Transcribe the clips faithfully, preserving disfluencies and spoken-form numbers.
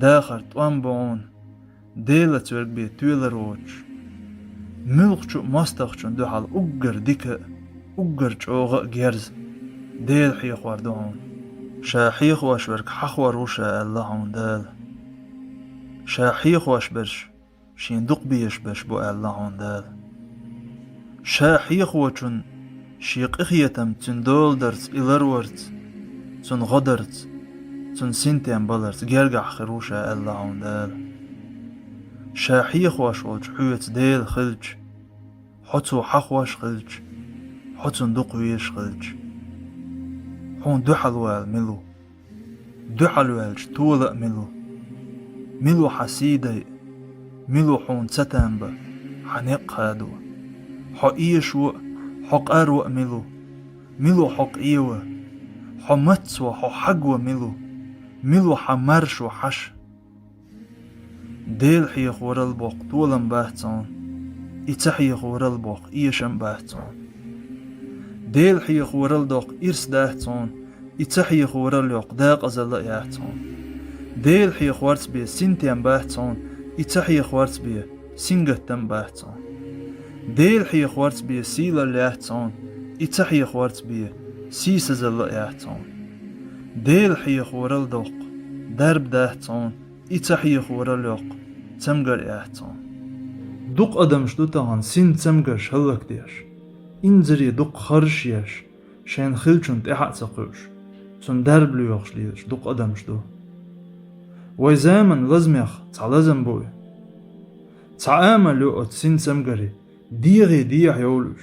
Дахар тӀом бу хьуна, Делаца верг бен тоьлар воцуш. Муьлххачу а мостагӀчун дуьхьал уггар дика а, уггар чӀогӀа а герз Дела хьехор ду хьуна. Ша хьехош верг хьахор ву ша аьлла хьуна Дала. Ша хьехош берш шен дукха безаш берш бу аьлла хьуна Дала. Ша хьехочун шен къинхетам цуьнан доладарца, и ларварца, цунна гӀо дарца, цунна синтем баларца гергахь хир ву ша аьлла хьуна Дала. Ша хьехош волчу хьоьца Дела хилча, хьо цо хьахош хилча, хьо цунна дукха везаш хилча, хьуна дуьхьал вала мила ву? Дуьхьал ваьлча тола а мила ву? Мила ву хьан сий дайа? Мила ву хьуна ца там бан хьан некъ хадо? Хьо эшаво а, хьо къарво а мила ву? Мила ву хьо къево? Хьо мацво, хьо хьагво мила ву? Мила ву хьан маршо хьаша? Дела хьехорал боккха толам бац хьуна, и ца хьехорал боккха эшам бац хьуна. Дела хьехорал доккха ирс дац хьуна, и ца хьехорал йоккха дакъазалла а яц хьуна. Дела хьехорца бен синтем бац хьуна, и ца хьехорца бен сингаттам бац хьуна. Дела хьехорца бен сийлалла яц хьуна, и ца хьехорца бен сийсазалла а яц хьуна. Дела хьехорал доккха дарба дац хьуна, и ца хьехорал йоккха цамгар а яц хьуна. Дукха адамаш ду тахана син цамгарш хӀаллакдеш, инзаре дукха харжаш еш, шайна хиллачунна тӀаьхьа а ца кхуьуш, цунна дарба лоьхуш лелаш дукха адамаш ду. Вай заман лазамех цхьа лазам бу и. Цхьа амал ю оцу син цамгаре, дегӀе дехьа йовлуш.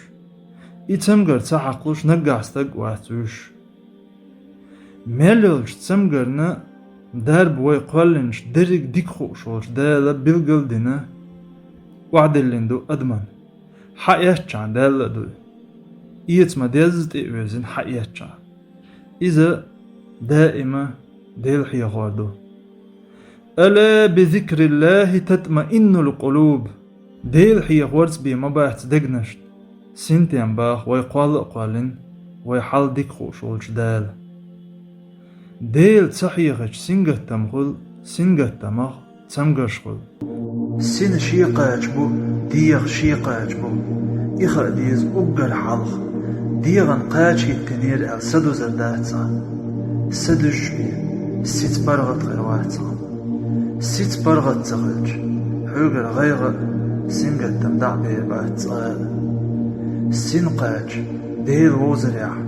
И цамгар ца хьакхалуш наггахь стаг а вац вуьйш. Мел йолчу цамгарна дарба вай кхоьллинчу дерриг дика хууш волчу Дала билгал а дина, охьадиллина ду адаман. Хьаэцчахьана Далла а ду и. Эца ма-дезза тӀе а вевзина хьаэцчахьана. Иза даима Дела хьехор ду. «Ала би зикриллахи татмаиннул къулуб». Дела хьехорца бен ма бац дегнашна синтем баха вай кхолла а кхоьллина, вай хьал дика хууш волчу Дала. Дела ца хьехача сингаттам хуьлу, сингаттамах цамгарш хуьлу. Сина шен кхача бу, дегӀан шен кхача бу. И хаа деза уггар хьалха. ДегӀан кхача хӀиттинера аьлла са дузар дац хьан. Са дуьзча бен сица паргӀат хир вац хьан. Сица паргӀат ца хилча, хьоьгара гӀайгӀа а, сингаттам дӀа а бер бац цкъа а. Син кхача Дела вовзарехь,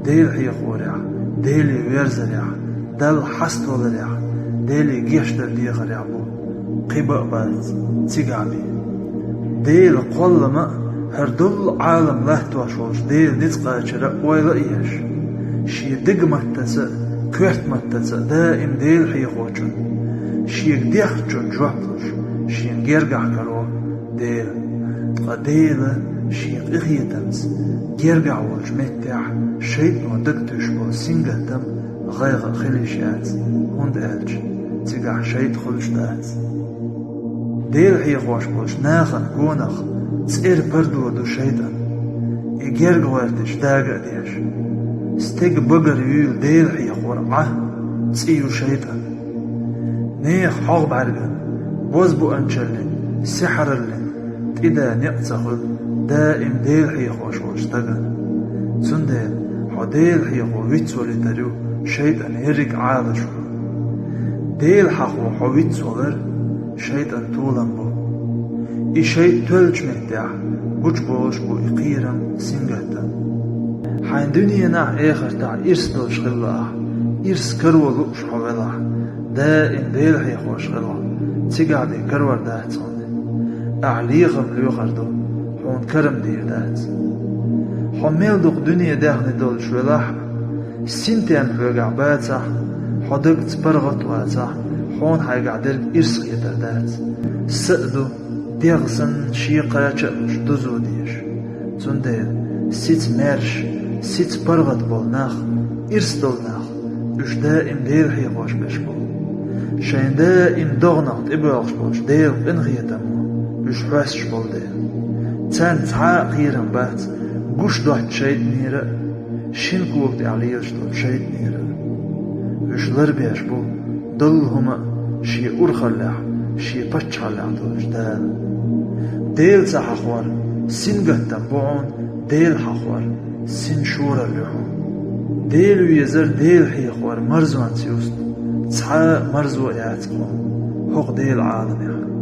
Дела хьехорехь, Деле верзарехь, Далла хьаставаларехь, Деле гечдар дехарехь бу, кхин бан а бац цигахь бен. Дела кхоллама а, хӀара долу Ӏалам латтош волчу Дела ницкъ кхачара а ойла а еш, шен дегаматтаца а, коьртаматтаца а даим Дела хьехочун, шега дехначун жоп луш, шена гергахь каро Дела. Ткъа Дела шен къинхетамца гергахь волчу меттехь шайтӀано дагатуьйсуш болу сингаттам, гӀайгӀа а хила йиш яц, хӀунда аьлча цигахь шайтӀа хуьлуш дац. Дела хьехош болчу нахана гонах цӀера пардо ду шайтӀан. И герга гӀоьртича дага а деш. Стеган багара юьйлу Дела хьехор Ӏа, цӀе ю шайтӀан. Нехан хьогӀ бӀаьрган, бозбуанчаллин, сихьраллин тӀе да некъ ца хуьлу даим Дела хьехош волчу стагана. Цундела хьо Дела хьехо вицвалийтар ю шайтӀан ерриг Ӏалашо. Дела хьахо хьо вицвалар шайтӀан толам бу. И шайтӀа тоьллачу меттехь гучуболуш бу и кхерам, сингаттам. Хьайн дуьненахь, эхартахь ирс долуш хилла ахь, ирс каро лууш хьо велахь, даим Дела хьехош хилахь, цигахь бен карор дац хьуна. Ахь лехам лоьхур ду, хьуна карам дийр дац. Хьо мел дукха дуьне даьхни долуш велахь а, синтем хьоьгахь бацахь а, хьо дагца паргӀат а вацахь а, хьуна хьайгахь дерг ирс хетар дац. Са а ду, дегӀ санна шен кхача а луш, дузо дезаш. Цундела сица маьрша, сица паргӀат болу нах, ирс долу нах, уьш даим Дела хьехош берш бу. Шайн даим догӀанах тӀебоьлхуш болчу Делан къинхетамо уьш хьоьстуш болу дела. Царна цхьа а кхерам бац гуш доцучу шайтӀанера а, шина кога тӀехь лелаш долчу шайтӀанера а. Уьш ларбеш бу доллу хӀума а, шен урхаллехь, шен паччахьаллехь долчу Дала. Дела ца хьахор сингаттам бу хьуна, Дела хьахор син шоралла ю хьуна. Дела везар, Дела хьехор марзонца юста, цхьа а марзо а яц хьуна хӀокху Делан Ӏаламехь.